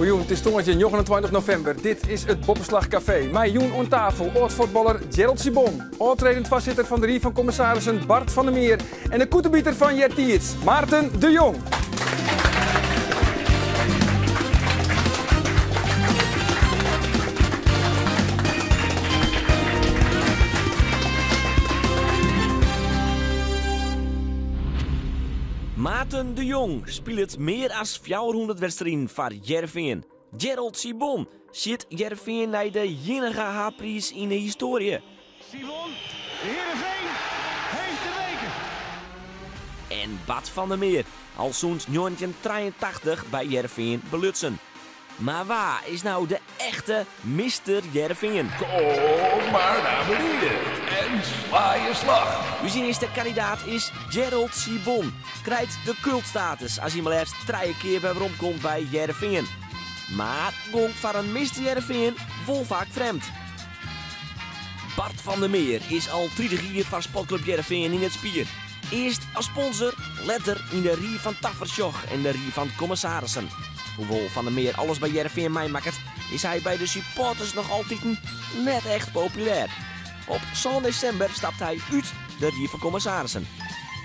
Goejûn, it is tongersdei 29 novimber. Dit is it Boppeslach Kafee. Mei jûn oan tafel âld-fuotballer Gerald Sibon, ôftredend foarsitter fan de Rie fan Kommissarissen Bart van der Meer en de koetebiter fan eartiids, Maarten de Jong. Maarten de Jong spilet mear as 400 wedstriden foar Hearrenfean. Gerald Sibon sjit Hearrenfean nei de iennige haadpriis yn de histoarje. Sibon, Heerenveen heeft de beker. En Bart van der Meer, al sûnt 1983 by Hearrenfean belutsen. Mar wa is no de echte Mister Hearrenfean? Kom maar naar beneden en sla je slag. Us earste kandidaat is Gerald Sibon. Krijt de kultstatus as hy mar leafst trije kear wer weromkomt by Hearrenfean. Mar gong foar in Mister Hearrenfean wol faak frjemd. Bart van der Meer is al 30 jier foar Sportklup Hearrenfean yn it spier. Earst as sponsor, letter yn de Rie fan Tafersjoch en de Rie fan Kommissarissen. Hoewol Van der Meer alles by Hearrenfean meimakket, is hy by de supporters noch altiten net echt populêr. Op sân desimber stapt hy út de Rie fan Kommissarissen.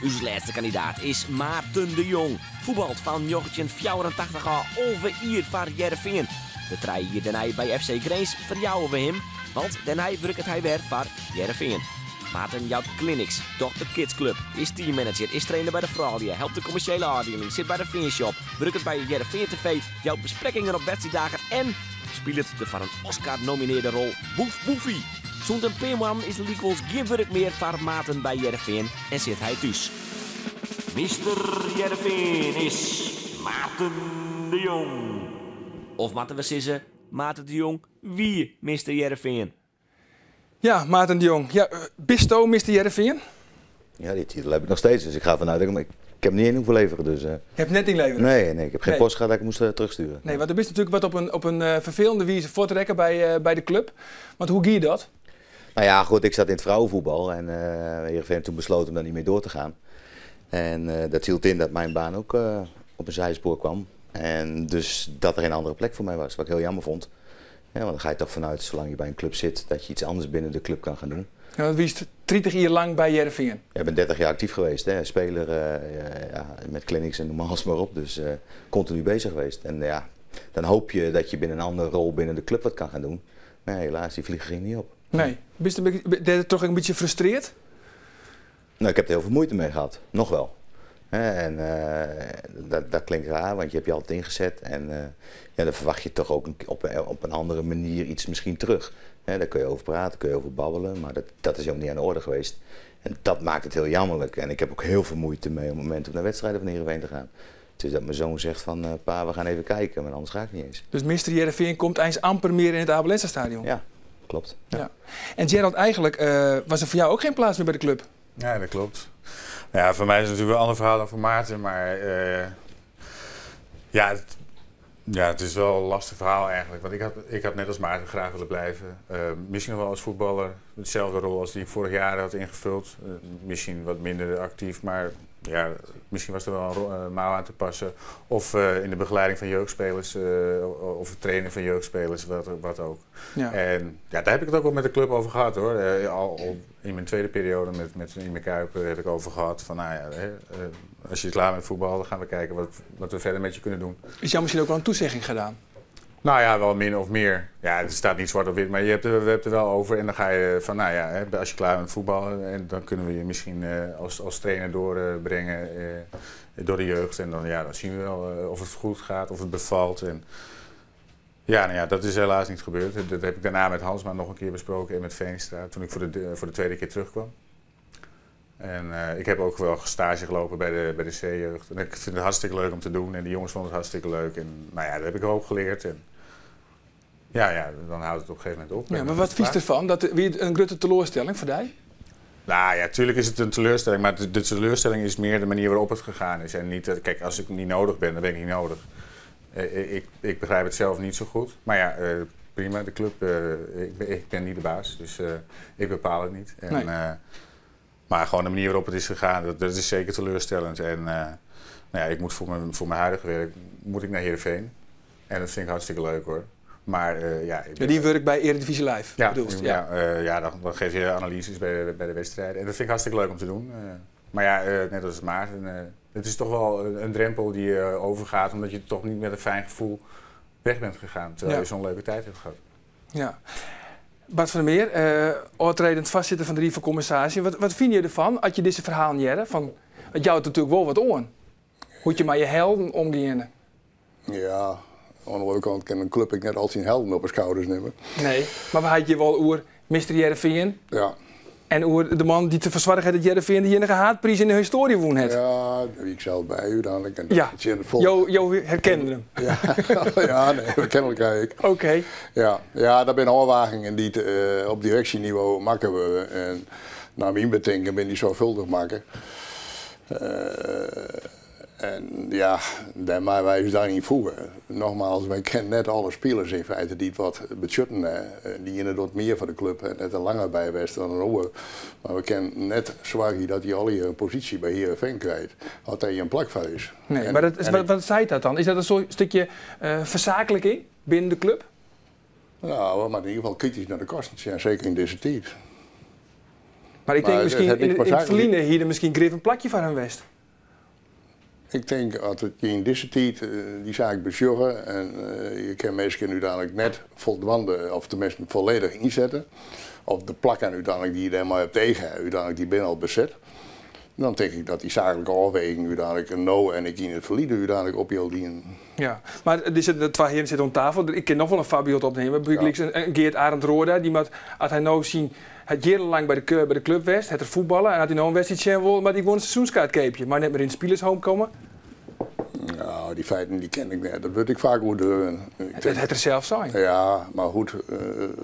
Us lêste kandidaat is Maarten de Jong. Fuotbalt fan 1984 ôf 11 jier foar Hearrenfean. De trije jier dêrnei by FC Grins ferjouwe we him, want dêrnei wurket hy wer foar Hearrenfean. Maarten jout clinics, docht de Kidsclub, is teammanager, is trainer by de froulju, helpt de kommersjele ôfdieling, sit by de Feanshop, wurket by Hearrenfean TV, jout besprekkingen op wedstriiddagen en spilet de foar in Oscar nominearde rol Boef Boefie. Sûnt in pear moannen is der lykwols gjin wurk mear foar Maarten by Hearrenfean en sit hy thús. Mister Hearrenfean is Maarten de Jong. Of moatte we sizze, Maarten de Jong wie Mister Hearrenfean. Ja, Maarten de Jong. Ja, bisto Mister Hearrenfean? Ja, die titel heb ik nog steeds, dus ik ga vanuit dat ik hem, ik heb hem niet in hoeven leveren. Dus, Je hebt net inleveren? Nee, nee, ik heb geen Nee. post gehad dat ik hem moest terugsturen. Nee, want er is natuurlijk wat op een vervelende wijze voortrekken bij de club. Want hoe ging dat? Nou ja, goed, ik zat in het vrouwenvoetbal en Heerenveen heeft toen besloten om daar niet meer door te gaan. En dat hield in dat mijn baan ook op een zijspoor kwam. En dus dat er geen andere plek voor mij was, wat ik heel jammer vond. Ja, want dan ga je toch vanuit, zolang je bij een club zit, dat je iets anders binnen de club kan gaan doen. Ja, want wie is het 30 jaar lang bij Heerenveen? Ja, ik ben 30 jaar actief geweest, hè. Speler, ja, met clinics en noem maar alles maar op. Dus continu bezig geweest. En ja, dan hoop je dat je binnen een andere rol binnen de club wat kan gaan doen. Maar ja, helaas, die vliegen ging niet op. Nee. Ben je toch een beetje gefrustreerd? Nou, ik heb er heel veel moeite mee gehad. Nog wel. Hè, en dat klinkt raar, want je hebt je altijd ingezet. En ja, dan verwacht je toch ook op een andere manier iets misschien terug. Hè, daar kun je over praten, kun je over babbelen, maar dat is helemaal niet aan de orde geweest. En dat maakt het heel jammerlijk. En ik heb ook heel veel moeite mee op het moment om naar wedstrijden van Heerenveen te gaan. Het is dat mijn zoon zegt van, pa, we gaan even kijken, maar anders ga ik niet eens. Dus Mister Heerenveen komt eens amper meer in het Abe Lenstra stadion? Ja, klopt. Ja. Ja. En Gerald, eigenlijk was er voor jou ook geen plaats meer bij de club? Ja, dat klopt. Nou ja, voor mij is het natuurlijk wel een ander verhaal dan voor Maarten, maar ja, het is wel een lastig verhaal eigenlijk. Want ik had net als Maarten graag willen blijven. Misschien nog wel als voetballer, dezelfde rol als die ik vorig jaar had ingevuld. Misschien wat minder actief, maar ja, misschien was er wel een mouw aan te passen. Of in de begeleiding van jeugdspelers, of het trainen van jeugdspelers, wat ook. En ja, daar heb ik het ook wel met de club over gehad hoor. Al in mijn tweede periode met Yme Kuiper heb ik over gehad van, nou ja, hè als je klaar bent met voetbal, dan gaan we kijken wat we verder met je kunnen doen. Is jou misschien ook wel een toezegging gedaan? Nou ja, wel min of meer. Ja, het staat niet zwart op wit, maar we hebben het er wel over. En dan ga je van, nou ja, hè, als je klaar bent met voetballen, en dan kunnen we je misschien als trainer doorbrengen door de jeugd. En dan zien we wel of het goed gaat, of het bevalt. En ja, nou ja, dat is helaas niet gebeurd. Dat heb ik daarna met Hansma nog een keer besproken en met Veenstra, toen ik voor de tweede keer terugkwam. En ik heb ook wel stage gelopen bij de C-jeugd. En ik vind het hartstikke leuk om te doen. En die jongens vonden het hartstikke leuk. En nou ja, dat heb ik ook geleerd. En ja, ja, dan houdt het op een gegeven moment op. Ja, En maar dan wat is het vies klaar. ervan? Dat, wie een grote teleurstelling voor jou? Nou ja, tuurlijk is het een teleurstelling. Maar de teleurstelling is meer de manier waarop het gegaan is. En niet, dat, kijk, als ik niet nodig ben, dan ben ik niet nodig. Ik begrijp het zelf niet zo goed. Maar ja, prima, de club, ik ben niet de baas. Dus ik bepaal het niet. Maar gewoon de manier waarop het is gegaan, dat is zeker teleurstellend. En nou ja, ik moet voor mijn huidige werk moet ik naar Heerenveen. En dat vind ik hartstikke leuk hoor. Maar ja, ik ben Die wurk by Eredivisie Live, Ja, bedoelst? ja, dan geef je analyses bij de wedstrijden. En dat vind ik hartstikke leuk om te doen. Maar ja, net als Maarten, het is toch wel een drempel die je overgaat, omdat je toch niet met een fijn gevoel weg bent gegaan, terwijl je zo'n leuke tijd hebt gehad. Ja. Bart van der Meer, ôftredend foarsitter fan de Rie fan Kommissarissen. Wat fine je derfan as je dizze ferhalen hearre? Fan, it jout natuerlik wol wat oan. Hoe't je mei je helden omgeane. Ja, oan de oare kant kin in klup ek net al syn helden op 'e skouders nimme. Nee, mar we ha it hjir wol oer Mister Hearrenfean. En oer de man dy't derfoar soarge hat dat Hearrenfean de iennige haadpriis yn de histoarje wûn hat. Ja, dêr wie ik sels by úteinlik. En tsjin it folk. Jo herkenden him? Ja, ja, nee, we kennen elkoar ek. Ja, ja, dat binne ôfwagingen dy't op direksjenivo makke wurde. En nei myn betinken binne dy soarchfâldich makke. En ja, dêr meie wy ús dan yn foege. Nogmaals, wy kenne net alle spilers yn feite dy't wat betsjutten. De iene docht mear foar de klup en hat der langer by west dan in oar. Mar we kinne net soargje dat dy allegear in posysje by Hearrenfean krijt, as dêr gjin plak foar is. Nee, mar dat is, wat seit dat dan? Is dat in soart stikje fersaakliking binnen de klup? Nou, we moatte yn ieder gefal kritysk nei de kosten sjen, seker yn dizze tiid. Mar ik tink Mar miskien it hat niks yn it mei ferline hie der miskien grif in plakje foar him west. Ik tink as it je yn dizze tiid dy saak besjogge en je kinne minsken úteinlik net foldwaande of teminsten folledich ynsette, of de plakken úteinlik dy't je dêrmei op it each ha, úteinlik dy binne al beset, dan tink ik dat dy saaklike ôfweging úteinlik no en ek yn it ferline úteinlik opjild dienen. Ja, mar der sitte twa hearen sitte oan tafel. Ik kin noch wol in foarbyld opnimme. Bygelyks in Geert Arend Roorda, dy moat, as hy no syn, hat jierrenlang by de klup west, hat er fuotballe en as hy no in wedstriid sjen wol, moat hy gewoan in seizoenskaart keapje. Mei net mear yn it spilershome komme. Nou, dy feiten dy ken ik net. Dat wurdt ek faak oerdreaun. Dat hat er sels sein. Ja, mar goed,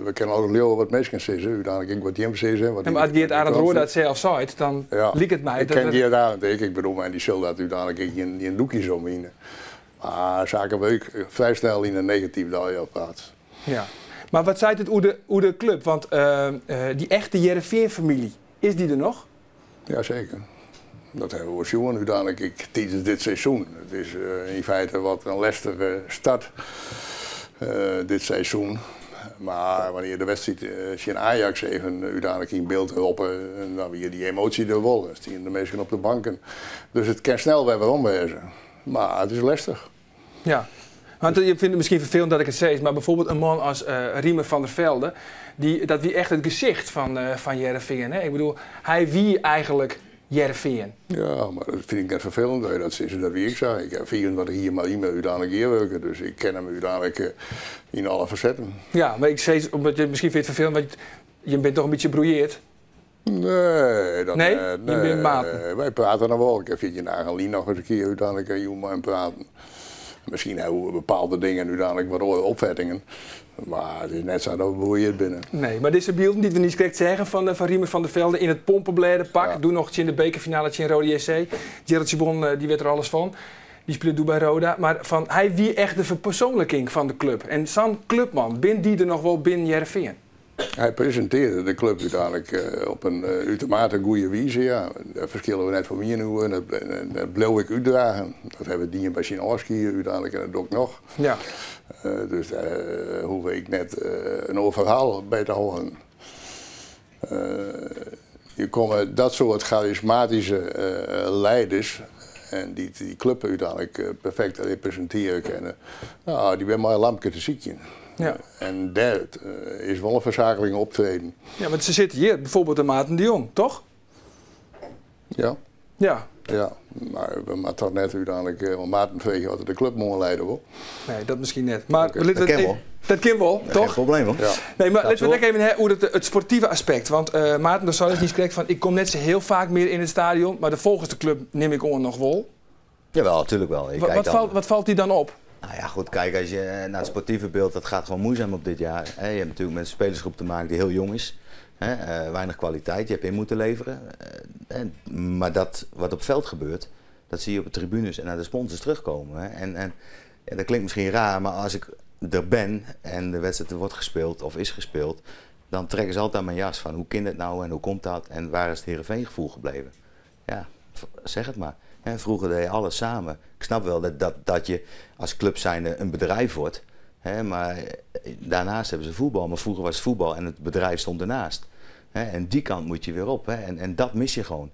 we kinne altyd leauwe wat minsken sizze. Úteinlik ek wat jim sizze. Wat Ja, mar as Geert Arend Roorda it sels seit, dan liket my Ik dat ken er Geert Arend ek. Ik bedoel, en dy sil dat úteinlik ek gjin doekjes omwine. Mar saken wurde ek frij snel yn in negatyf daglicht praat. Ja, mar wat seit it oer de klup? Want dy echte Hearrenfean-famylje, is dy der noch? Ja, seker. Dat hawwe we wol sjoen úteinlik ek tidens dit seizoen. It is yn feite wat in lestige start dit seizoen. Mar wannear't de wedstriid tsjin Ajax even úteinlik yn byld roppe, dan wie dy emoasje der wol. Dan stienen de minsken op de banken. Dus it kin snel wer werom wêze. Mar it is lestich. Ja, want je fine it miskien ferfelend dat ik it sis, mar byfoarbyld in man as Riemer van der Velde, dat wie echt it gesicht fan Hearrenfean. Hè? Ik bedoel, hy wie eigenlik Hearrenfean. Ja, mar dat fyn ik net ferfelend dat je dat sizze, dat wie ek sa. Ik ha 24 jier mei Riemer úteinlik gearwurke, dus ik ken him úteinlik yn alle fasetten. Ja, mar ik sis, omdat je miskien fine it ferfelend, want je binne toch in bytsje brouilleard. Nee, dat Nee? net. Je binne maten. Nee, wy prate noch wol. Ik ha 14 dagen lyn noch ris in kear úteinlik in jûn mei him praten. Miskien ha we bepaalde dingen úteinlik wat oare opfettingen. Mar it is net sa dat we brouilleard binne. Nee, mar dizze bylden dy't we niiskrekt seagen fan Riemer van der Velde yn it pompeblêdepak, doe noch tsjin de bekerfinale tsjin Roda JC. Gerald Sibon, dy wit der alles fan. Dy spile doe by Roda. Mar fan, hy wie echt de ferpersoanliking fan de klup. En sa'n klupman, binne dy der noch wol binnen Hearrenfean? Hy presintearre de klup úteinlik op in utermate goede wize. Ja. Dêr ferskille we net fan miening oer en dat bliuw ik útdragen. Dat ha we dien by syn ôfskie úteinlik en dat doch ik noch. Dus dêr hoech ik net in oar ferhaal by te hâlden. Je komme dat soart charismatyske leiders en dy't dy klup úteinlik perfekt represintearje kinne, nou, dy binne mei in lampke te sykjen. En dêr is wol in fersaakling optreden. Ja, want se sitte hjir, byfoarbyld de Maarten de Jong, toch? Ja. Ja, mar we moatte toch net úteinlik, want Maarten freegje oft er de klup moarn liede wol. Nee, dat miskien net. Mar litte we Dat kin even wol. Dat kin wol, Geen toch? probleem, hoor. Ja. Nee, mar Dat litte we het wol. ek even ha oer it sportive aspekt. Want Maarten, do seist niiskrekt fan, ik kom net sa hiel faak mear yn it stadion, mar de folgers de klup nim ik oan noch wol. Jawel, natuurlijk wel. Je kijkt dan Wat falt dy dan op? Nou ja, goed, kijk, als je naar het sportieve beeld, dat gaat gewoon moeizaam op dit jaar. Hè. Je hebt natuurlijk met een spelersgroep te maken die heel jong is. Hè, weinig kwaliteit, je hebt in moeten leveren. Maar dat wat op het veld gebeurt, dat zie je op de tribunes en naar de sponsors terugkomen. Hè. En dat klinkt misschien raar, maar als ik er ben en de wedstrijd wordt gespeeld of is gespeeld, dan trekken ze altijd aan mijn jas van hoe kan dat nou en hoe komt dat en waar is het Heerenveen gevoel gebleven? Ja, zeg het maar. Vroeger deed je alles samen. Ik snap wel dat, dat, dat je als club zijnde een bedrijf wordt. Maar daarnaast hebben ze voetbal. Maar vroeger was het voetbal en het bedrijf stond ernaast. En die kant moet je weer op. En dat mis je gewoon.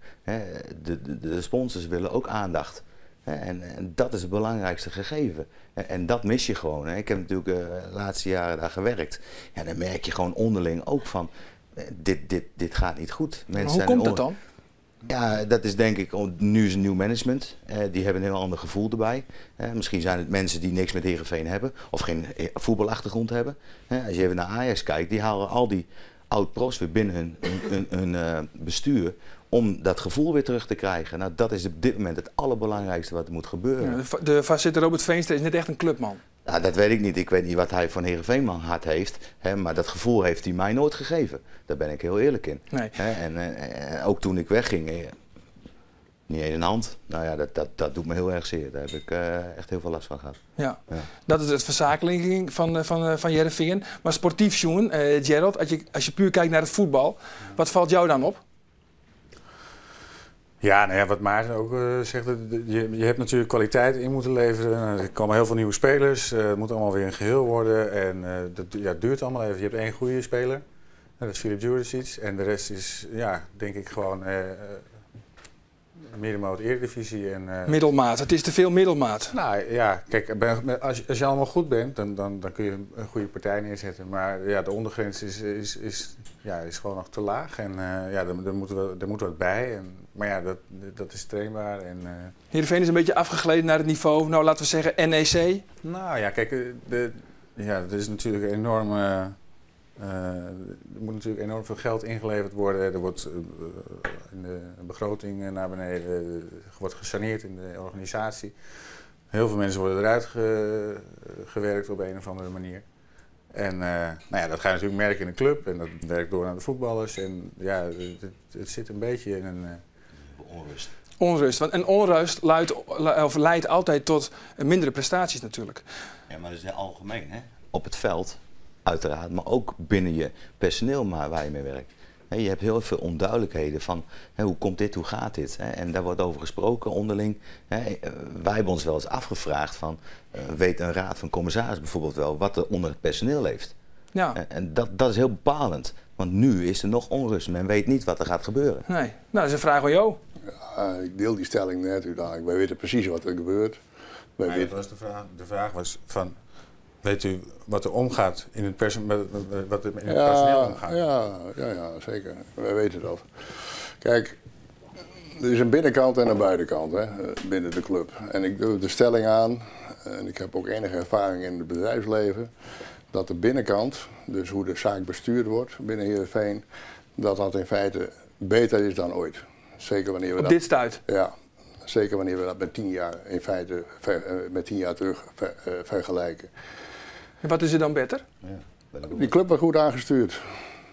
De sponsors willen ook aandacht. En dat is het belangrijkste gegeven. En dat mis je gewoon. Ik heb natuurlijk de laatste jaren daar gewerkt. Ja, dan merk je gewoon onderling ook van, dit gaat niet goed. Mensen maar hoe komt dat dan? Ja, dat is denk ik, nu is een nieuw management. Die hebben een heel ander gevoel erbij. Misschien zijn het mensen die niks met Heerenveen hebben of geen voetbalachtergrond hebben. Als je even naar Ajax kijkt, die halen al die oud-profs weer binnen hun bestuur om dat gevoel weer terug te krijgen. Nou, dat is op dit moment het allerbelangrijkste wat er moet gebeuren. Ja, de voorzitter Robert Veenstra is net echt een clubman. Nou, dat weet ik niet. Ik weet niet wat hij van Heerenveen hart heeft. Maar dat gevoel heeft hij mij nooit gegeven. Daar ben ik heel eerlijk in. Nee. En ook toen ik wegging, niet eens een hand. Nou ja, dat doet me heel erg zeer. Daar heb ik echt heel veel last van gehad. Ja. Ja. Dat is het verzakeling van Heerenveen. Maar sportief, Sjoen, Gerald, als je puur kijkt naar het voetbal, wat valt jou dan op? Ja, nou ja, wat Maarten ook zegt, je hebt natuurlijk kwaliteit in moeten leveren. Er komen heel veel nieuwe spelers, het moet allemaal weer een geheel worden en dat duurt allemaal even. Je hebt één goede speler, dat is Filip Djuricic. En de rest is, ja, denk ik gewoon middenmoot Eredivisie. En, middelmaat, het is te veel middelmaat. Nou ja, kijk, als je allemaal goed bent, dan kun je een goede partij neerzetten. Maar ja, de ondergrens is gewoon nog te laag. En ja, er moet wat bij. Maar ja, dat is trainbaar. En, Heerenveen is een beetje afgegleden naar het niveau, nou laten we zeggen NEC. Nou ja, kijk, er is natuurlijk enorm... er moet natuurlijk enorm veel geld ingeleverd worden. Er wordt in de begroting naar beneden, er wordt gesaneerd in de organisatie. Heel veel mensen worden eruit gewerkt op een of andere manier. En nou ja, dat ga je natuurlijk merken in de club en dat werkt door naar de voetballers. En ja, het zit een beetje in een onrust. Onrust, want en onrust leidt altijd tot mindere prestaties natuurlijk. Ja, maar dat is heel algemeen, hè? Op het veld. Uiteraard, maar ook binnen je personeel maar waar je mee werkt. Je hebt heel veel onduidelijkheden van hoe komt dit, hoe gaat dit? En daar wordt over gesproken onderling. Wij hebben ons wel eens afgevraagd van, weet een raad van commissaris bijvoorbeeld wel wat er onder het personeel leeft? Ja. En dat is heel bepalend, want nu is er nog onrust. Men weet niet wat er gaat gebeuren. Nee, nou dat is een vraag aan jou. Ja, ik deel die stelling net, uiteindelijk. Wij weten precies wat er gebeurt. Wij was de vraag, de vraag was van... Weet u wat er omgaat in het, wat er in het personeel omgaat? Ja, zeker. Wij weten dat. Kijk, er is een binnenkant en een buitenkant, hè, binnen de club. En ik durf de stelling aan, en ik heb ook enige ervaring in het bedrijfsleven, dat de binnenkant, dus hoe de zaak bestuurd wordt binnen Heerenveen, dat dat in feite beter is dan ooit. Zeker wanneer we Op dit stuit? Ja. Zeker wanneer we dat met 10 jaar in feite met 10 jaar terug vergelijken. En wat is er dan beter? Ja, die club wordt goed aangestuurd.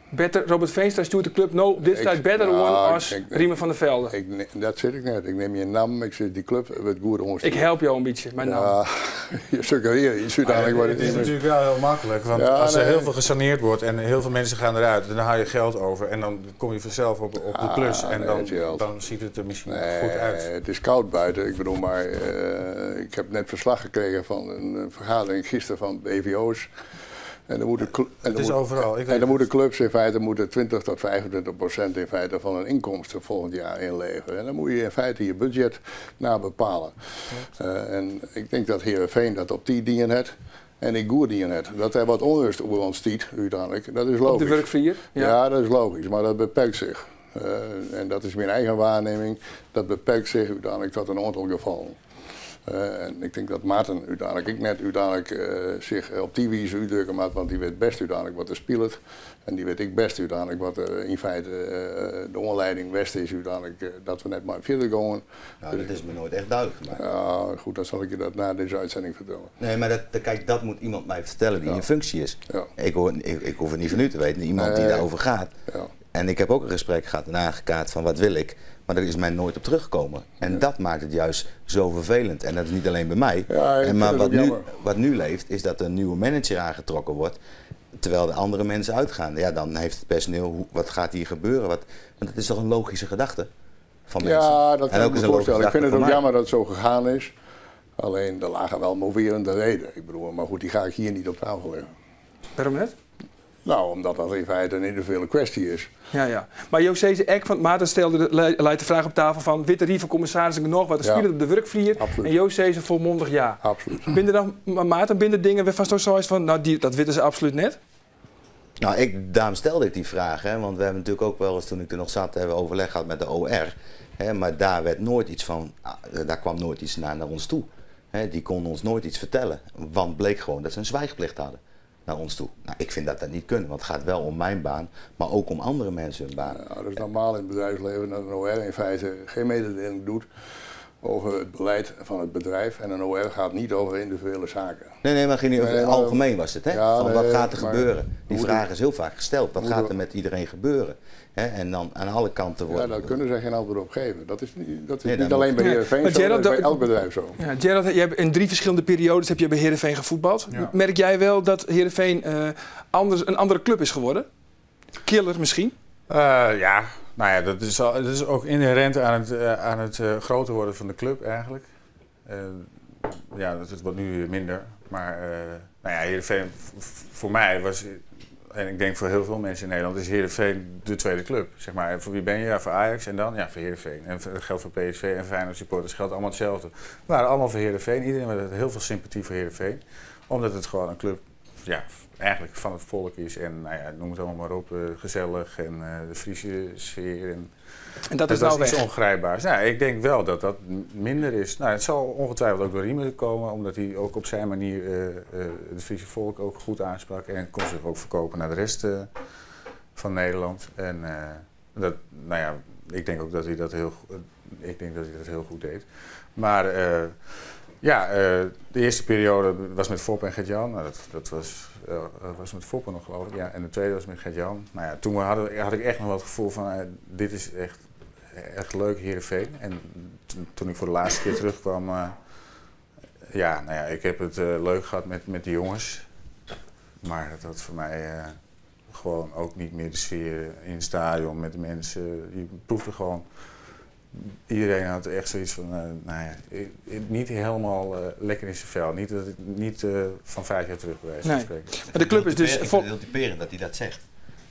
Beter, Robert Veenstra stuurt de club nou op dit stuit beter als Riemen van der Velde. Dat zit ik net. Ik neem je naam, ik zit die club wordt goed aangestuurd. Ik help jou een beetje, mijn naam. Je suggereert, je ziet eigenlijk wat het is natuurlijk wel heel makkelijk, want ja, als er heel veel gesaneerd wordt en heel veel mensen gaan eruit, dan haal je geld over en dan kom je vanzelf op de plus en dan ziet het er misschien goed uit. Het is koud buiten, ik bedoel maar, ik heb net verslag gekregen van een vergadering gisteren van BVO's. En dan moeten, het is overal. En dan moeten clubs in feite moeten 20 tot 25% in feite van hun inkomsten volgend jaar inleveren. En dan moet je in feite je budget naar bepalen. En ik denk dat Heerenveen dat op die dingen het en ik goed dingen het. Dat er wat onrust op ons stiet, uiteindelijk, dat is logisch. Op de werkvloer? Ja. Ja, dat is logisch, maar dat beperkt zich. En dat is mijn eigen waarneming, dat beperkt zich uiteindelijk tot een aantal gevallen. En ik denk dat Maarten uiteindelijk, ik net uiteindelijk zich op die wijze uitdrukken maakt, want die weet best uiteindelijk wat er speelt. En die weet ik best uiteindelijk wat er in feite de omleiding west is uiteindelijk, dat we net maar verder gaan. Nou, dat is me nooit echt duidelijk gemaakt. Ja, goed, dan zal ik je dat na deze uitzending vertellen. Nee, maar kijk, dat moet iemand mij vertellen die in functie is. Ja. Ik hoef het niet van u te weten, iemand die daarover gaat. Ja. En ik heb ook een gesprek gehad en aangekaart van wat wil ik, maar daar is mij nooit op teruggekomen. En dat maakt het juist zo vervelend. En dat is niet alleen bij mij. Ja, en maar wat nu leeft, is dat er een nieuwe manager aangetrokken wordt, terwijl de andere mensen uitgaan. Ja, dan heeft het personeel, wat gaat hier gebeuren? Want dat is toch een logische gedachte? Van mensen. Ja, dat En kan ook ik is me een logische voorstellen. Ik vind het gedachte ook van jammer dat het zo gegaan is. Alleen, er lagen wel moverende reden. Ik bedoel, maar goed, die ga ik hier niet op tafel leggen. Waarom net? Nou, omdat dat in feite een individuele kwestie is. Ja. Maar José Eck van Maarten stelde leidt de vraag op tafel van witte Rie van commissarissen nog wat er spelen op de werkvlier. Absoluut. En José is een volmondig ja. Absoluut. Binnen dan, maar Maarten, binnen dingen waarvan zo is van, nou die, dat weten ze absoluut net. Nou, daarom stelde ik die vraag, hè, want we hebben natuurlijk ook wel eens, toen ik er nog zat, hebben we overleg gehad met de OR. Hè, maar daar werd nooit iets van, ah, daar kwam nooit iets naar ons toe. Hè, die konden ons nooit iets vertellen, want bleek gewoon dat ze een zwijgplicht hadden naar ons toe. Nou, ik vind dat dat niet kunnen, want het gaat wel om mijn baan, maar ook om andere mensen hun baan. Nou, dat is normaal in het bedrijfsleven dat een OR in feite geen mededeling doet over het beleid van het bedrijf. En een OR gaat niet over individuele zaken. Nee, nee, maar ging niet over Nee, het maar- algemeen was het, hè? Ja, van wat nee, gaat er maar gebeuren? Die hoe vraag de- is heel vaak gesteld. Wat hoe gaat de- er met iedereen gebeuren? Hè? En dan aan alle kanten Ja, wordt... daar kunnen ze geen antwoord op geven. Dat is niet, dat is Nee, niet daar alleen moet- bij Nee, Heerenveen maar zo, dat Gerald, is bij dat- elk bedrijf zo. Ja, Gerald, je hebt in 3 verschillende periodes heb je bij Heerenveen gevoetbald. Ja. Merk jij wel dat Heerenveen een andere club is geworden? Killer misschien? Ja, nou ja, dat is ook inherent aan het groter worden van de club eigenlijk. Ja, dat wordt nu minder. Maar nou ja, Heerenveen voor mij was, en ik denk voor heel veel mensen in Nederland, is Heerenveen de tweede club. Zeg maar. En voor wie ben je? Ja, voor Ajax en dan? Ja, voor Heerenveen. En dat geldt voor PSV en Feyenoord supporters, geldt allemaal hetzelfde. We waren allemaal voor Heerenveen. Iedereen had heel veel sympathie voor Heerenveen. Omdat het gewoon een club, ja, eigenlijk van het volk is en nou ja, noem het allemaal maar op, gezellig en de Friese sfeer. En, En dat is dat nou is iets weg. ongrijpbaars. Nou, ik denk wel dat dat minder is. Nou, het zal ongetwijfeld ook door Riemer komen, omdat hij ook op zijn manier het Friese volk ook goed aansprak en kon zich ook verkopen naar de rest van Nederland. En dat, nou ja, ik denk ook dat hij dat heel, ik denk dat hij dat heel goed deed. Maar ja, de eerste periode was met Foppe en Gert-Jan. Nou, dat was met Foppe nog, geloof ik. Ja, en de tweede was met Gert-Jan. Nou ja, toen had ik echt nog wel het gevoel van, dit is echt, echt leuk, Heerenveen. En toen ik voor de laatste keer terugkwam, ja, nou ja, ik heb het leuk gehad met de jongens. Maar dat had voor mij gewoon ook niet meer de sfeer in het stadion met de mensen. Je proefde gewoon... Iedereen had echt zoiets van, nou ja, niet helemaal lekker in zijn vel. Niet, dat ik, niet van 5 jaar terug bij wijze van Nee. spreken. Maar de club is dus... Ik vind het heel typerend dat hij dat zegt.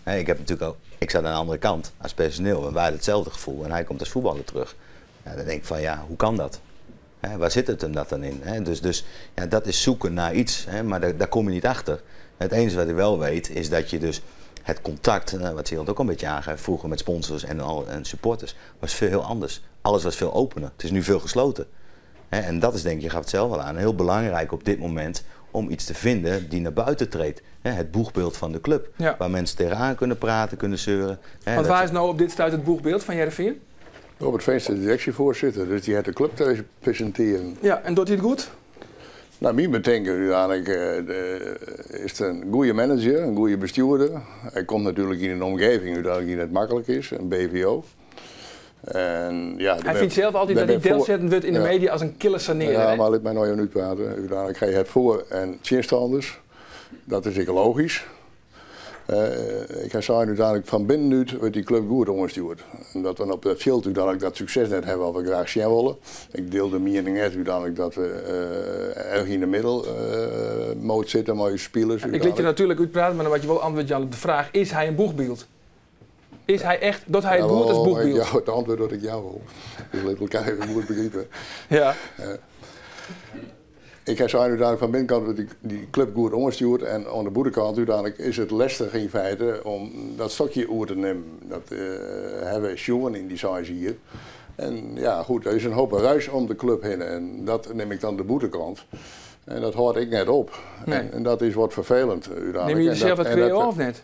Nee, ik heb natuurlijk ook, ik zat aan de andere kant als personeel en wij hadden hetzelfde gevoel. En hij komt als voetballer terug. Ja, dan denk ik van, ja, hoe kan dat? Hè, waar zit het hem dat dan in? Hè? Dus ja, dat is zoeken naar iets, hè, maar daar kom je niet achter. Het enige wat ik wel weet is dat je dus... Het contact, wat Gerald ook al een beetje aangeeft, vroeger met sponsors en supporters, was veel heel anders. Alles was veel opener. Het is nu veel gesloten. Hè, en dat is denk ik, je gaf het zelf al aan, heel belangrijk op dit moment om iets te vinden die naar buiten treedt. Hè, het boegbeeld van de club. Ja. Waar mensen tegenaan kunnen praten, kunnen zeuren. Hè, Want waar is nou op dit stuit het boegbeeld van Heerenveen? Robert Veenstra is de directievoorzitter, dus die heeft de club te presenteren. Ja, en doet hij het goed? Nou, mijn bedenken uiteindelijk is het een goede manager, een goede bestuurder. Hij komt natuurlijk in een omgeving uiteindelijk die net makkelijk is, een BVO. En, ja, hij vindt zelf altijd dat hij deelzettend wordt in de media als een killer saneerder. Ja, hè? maar laat mij nou even uitpraten. Uiteindelijk ga je het voor- en tegenstanders. Dat is ik logisch. Ik ga zeggen, uiteindelijk van binnenuit wordt die club goed onderstuurd. En dat we op het veld uiteindelijk dat succes net hebben wat we graag zien willen. Ik deel de mening net uiteindelijk dat we erg in de middelmoot zitten, mooie spelers. Ja, ik liet je natuurlijk uitpraten, maar dan wat je wel antwoord Jan op de vraag, is hij een boegbeeld? Is hij echt, dat hij het boert als boegbeeld? Ja, het antwoord dat ik jou wil. Dus laat elkaar even goed begrijpen. Ja. Ik heb zo uiteindelijk van binnenkant dat die club goed onderstuurt en aan de boerenkant uiteindelijk is het lastig in feite om dat stokje oer te nemen. Dat hebben we jongen in die size hier. En ja goed, er is een hoop ruis om de club heen en dat neem ik dan de boetekant. En dat houd ik net op. Nee. En dat is wat vervelend uiteindelijk. Neem je En zelf dat- het en kweo of net?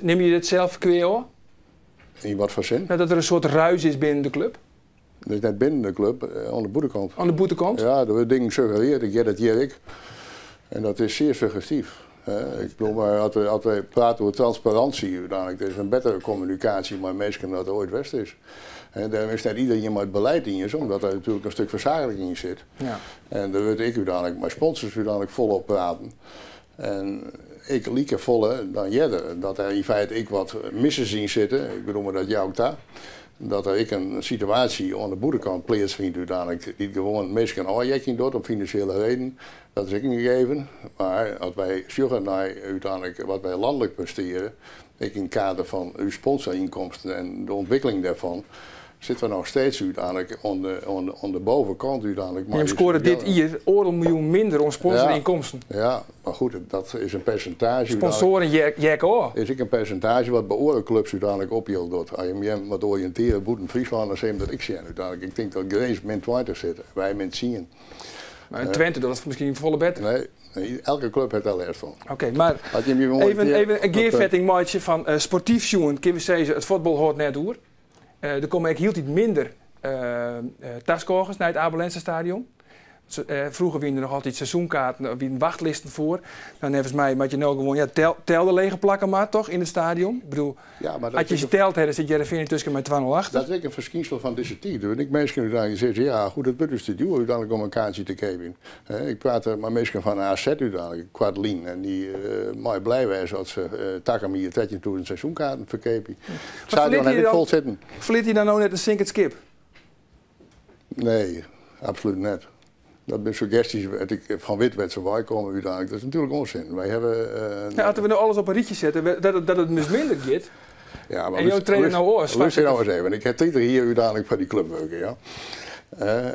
Neem je dat zelf kweo? In wat voor zin? Nou, dat er een soort ruis is binnen de club. Dat is net binnen de club, aan de boetekant. Aan de boetekant? Ja, er worden dingen gesuggereerd. Ik heb dat hier ik. En dat is zeer suggestief. Hè. Ik bedoel, maar als we praten over transparantie, uiteindelijk, er is een betere communicatie met mensen dan dat er ooit west is. En daarom is net iedereen maar het beleid in is, omdat er natuurlijk een stuk verzagelijking in zit. Ja. En daar wil ik uiteindelijk, mijn sponsors uiteindelijk volop praten. En ik lieke volle dan jeder. Dat er in feite ik wat missen zien zitten. Ik bedoel maar dat jou ook daar. Dat der ek in situaasje oan de bûtenkant pleatsfynt úteinlik dy't gewoan minsken ôfjekjen docht om finansjele reden, dat is ek in gegeven. Mar as wy sjogge nei úteinlik wat wy lanlik prestearje, ek yn it kader fan ús sponsorynkomsten en de ûntwikkeling dêrfan, sitte we noch steeds úteinlik oan de bovenkant úteinlik. Jim skoare dit jier oardel miljoen minder oan sponsorynkomsten. Ja, mar goed, dat is in persintaazje. Sponsoaren jekke ôf. Is ek in persintaazje wat by oare klups úteinlik opjildt docht. As je jim wat oriïntearje bûten Fryslân, dan sil jim dat ek sjen úteinlik. Ik tink dat Grins min 20 sit, wy min 10. Mar in Twente docht it miskien folle better. Nee, nee, elke klup hat dêr lêst fan. Oké, mar As jim jim even, oriïntearje even in dat, gearfetting meitsje fan sportyf sjoen, kinne we sizze, it fuotbal hâldt net oer. Der komme ek hieltyd minder taskôgers nei it Abe Lenstra stadion. Froeger wiene der noch altyd seizoenkaarten, der wiene wachtlisten foar. No, neffens my moat je no gewoan, ja, tel de lege plakken mar toch yn it stadion. Ik bedoel, Ja, mar dat as je is se ek teld ha, dan sit Hearrenfean yntusken mei 2-0 achter. Dat is ek in ferskynsel fan dizze tiid. Der binne ek minsken úteinlik dy sizze, ja, goed, it wurdt ús te djoer úteinlik om in kaartsje te keapjen. Hè, ik prate mei minsken fan AZ úteinlik, koartlyn, en dy meie blij wêze as se takom jier 13.000 seizoenkaarten ferkeapje. It stadion hat ek fol sitten. Ferlit hy dan no net in sinkend skip? Nee, absolút net. Dat binne suggestjes wêr't ik fan wit wêr't se wei komme úteinlik. Dat is natuerlik onsin. Wy hawwe, Ja, as we no alles op in rychje sette, dat it dus minder giet. Ja, mar En jo traine no oars. Lúster nou ris even. Ik ha 30 jier úteinlik foar dy klup wurke, ja.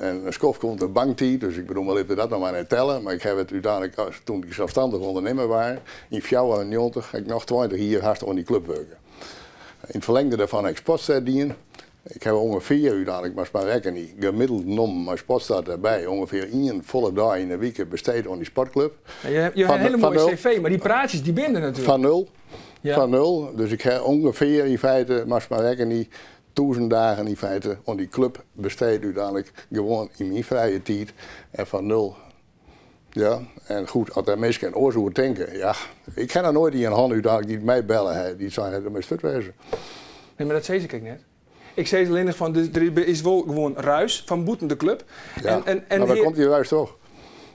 En in skoft komt de banktiid, dus ik bedoel, mar litte we dat noch mar net telle. Mar ik ha it úteinlik, toen ik selsstannich ûndernimmer waard, yn 94, ha ik noch 20 jier hast oan dy klup wurke. Yn it ferlengde dêrfan ha ik Sportstêd dien. Ik ha ûngefear úteinlik, moatst mar rekkenje, gemiddeld nommen mei Sportstêd derby, ûngefear ien folle dei yn 'e wike besteed oan dy sportklup. Ja, je ha in hiele moaie cv, mar dy praatsjes dy binne der natuerlik. Fan nul. Ja. Fan nul. Dus ik ha ûngefear yn feite, moatst mar rekkenje, 1000 dagen yn feite oan dy klup besteed úteinlik gewoan yn myn frije tiid en fan nul. Ja, en goed, as dêr minsken oars oer tinke, ja, ik ha noch noait ien hân úteinlik dy't my belle hat, dy't sei hat, do moatst fuort wêze. Nee, mar dat sis ik ek net. Ik sis allinnich fan, der is wol gewoan ruis fan bûten de klup. Ja, mar wêr komt dy ruis troch?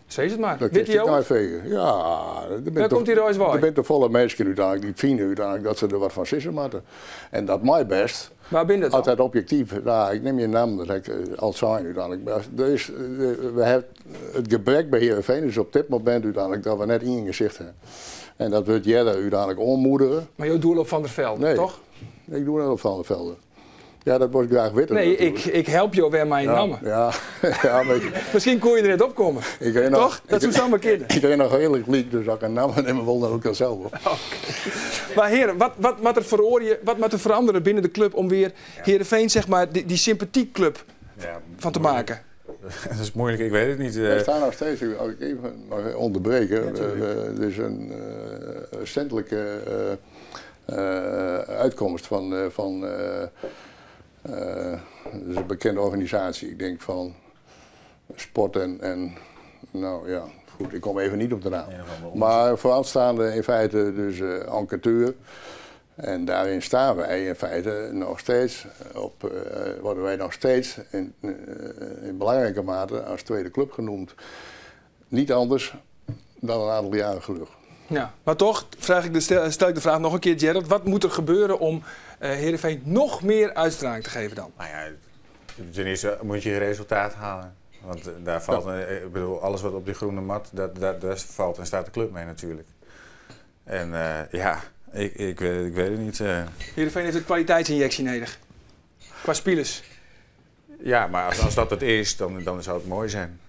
Sis it mar. Dat Witte kinst ek jo nei it? frege. Ja, der binne Wêr komt dy ruis wei? Der binne te folle minsken úteinlik dy't fine úteinlik dat se der wat fan sizze moatte. En dat mei bêst. Wa binne dat As dan? dat objektyf, no, ik nim gjin nammen, dat ha ik al sein úteinlik. Mar der is, we ha it gebrek by Heerenveen is op dit momint úteinlik dat we net ien gesicht ha. En dat wurdt earder úteinlik oanmoedige. Mar jo doele op Van der Velde, Nee. toch? Ik doel net op Van der Velde. Ja, dat wolst graach witte. Nee, natuerlik. ik help jo wer mei in Ja, namme. ja, ja, mar ik Miskien koe je der net op komme. Ik rin noch, Toch? Dat soe samar kinne. Ik rin noch reedlik lyk, dus as ik in namme nimme wol, dan doch ik dat sels wol. Mar hearen, wat moat der feroarje, wat moat der feranderje binnen de klup om wer Heerenveen, zeg maar, dy sympathieklup Ja, fan te moeilijk. maken? Dat is moeilijk, ik weet het niet. We staan nog steeds, als ik even mag onderbreken, Ja, tuurlijk. er is een recentelijke uitkomst van dat is een bekende organisatie, ik denk van sport en nou ja, goed, ik kom even niet op de naam. Een of andere onderzoek. Maar vooraanstaande in feite dus enquêteur. En daarin staan wij in feite nog steeds op, worden wij nog steeds in belangrijke mate als tweede club genoemd. Niet anders dan een aantal jaren geluk. Ja, maar toch vraag ik de stel, stel ik de vraag nog een keer, Gerald. Wat moet er gebeuren om Heerenveen nog meer uitstraling te geven dan? Nou ja, ten eerste moet je resultaat halen. Want daar valt, ik bedoel, alles wat op die groene mat, daar valt en staat de club mee natuurlijk. En ja, ik weet het niet. Heerenveen heeft een kwaliteitsinjectie nodig. Qua spelers. Ja, maar als dat het is, dan zou het mooi zijn.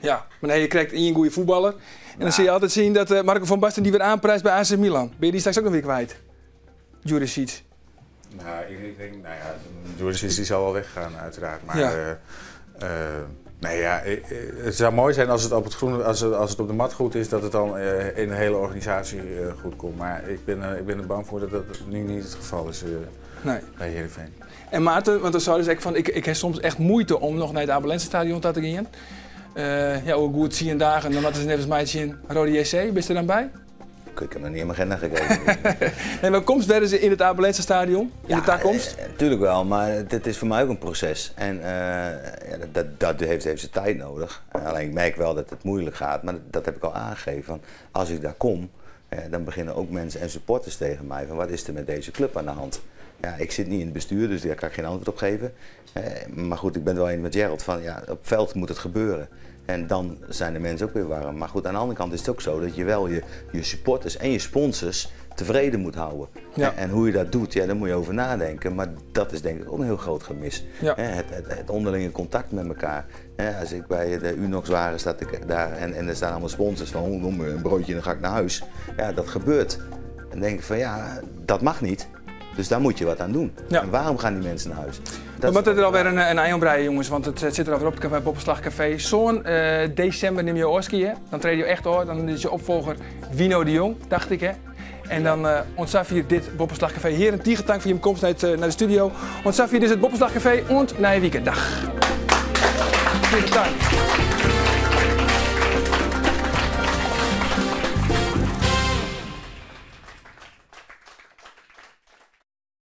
Ja, maar nee, je krijgt één goede voetballer. En dan zie je altijd zien dat Marco van Basten die weer aanprijst bij AC Milan. Ben je die straks ook nog weer kwijt? Djuricic. Nou, ik denk, nou ja, Djuricic die zal wel weggaan uiteraard. Maar, nee, ja, het zou mooi zijn als het op het groene, als het, als het op de mat goed is, dat het dan in de hele organisatie goed komt. Maar ik ben er bang voor dat dat nu niet het geval is bij Heerenveen. En Maarten, want dan zou dus ik van, ik heb soms echt moeite om nog naar het Abe Lenstra stadion te gaan. Ja, ook goed zien dagen, dan laten ze net als mij zien. Roda JC, ben je er dan bij? Ik heb nog niet in mijn agenda gekeken. Nee, maar komst werden ze in het Abe Lenstra stadion? In de toekomst? Tuurlijk wel, maar dit is voor mij ook een proces. En ja, dat heeft zijn tijd nodig. Alleen ik merk wel dat het moeilijk gaat, maar dat heb ik al aangegeven. Want als ik daar kom, dan beginnen ook mensen en supporters tegen mij van wat is er met deze club aan de hand? Ja, ik sit niet in het bestuur, dus daar kan ik geen antwoord op geven. Maar goed, ik ben het wel eens met Gerald van ja, op veld moet het gebeuren. En dan zijn de mensen ook weer warm. Maar goed, aan de andere kant is het ook zo dat je wel je supporters en je sponsors tevreden moet houden. Ja. En hoe je dat doet, ja, daar moet je over nadenken. Maar dat is denk ik ook een heel groot gemis. Ja. Het onderlinge contact met elkaar. Als ik bij de Unox-wagen sta ik daar en er staan allemaal sponsors van, oh, noem me een broodje en dan ga ik naar huis. Ja, dat gebeurt. En dan denk ik van ja, dat mag niet. Dus daar moet je wat aan doen. Ja. En waarom gaan die mensen naar huis? We moeten er alweer een ei om breien, jongens, want het zit er alweer op het café, Boppeslach Café. Zo'n december neem je Oski, hè? Dan treed je echt hoor. Dan is je opvolger Wino de Jong, dacht ik, hè? En dan ontzag hier dit Boppeslach Café. Heren, tiegetank voor je komst naar de studio. Ontzag hier dus het Boppeslach Café en naar je weekend. Dag. Tiegetank.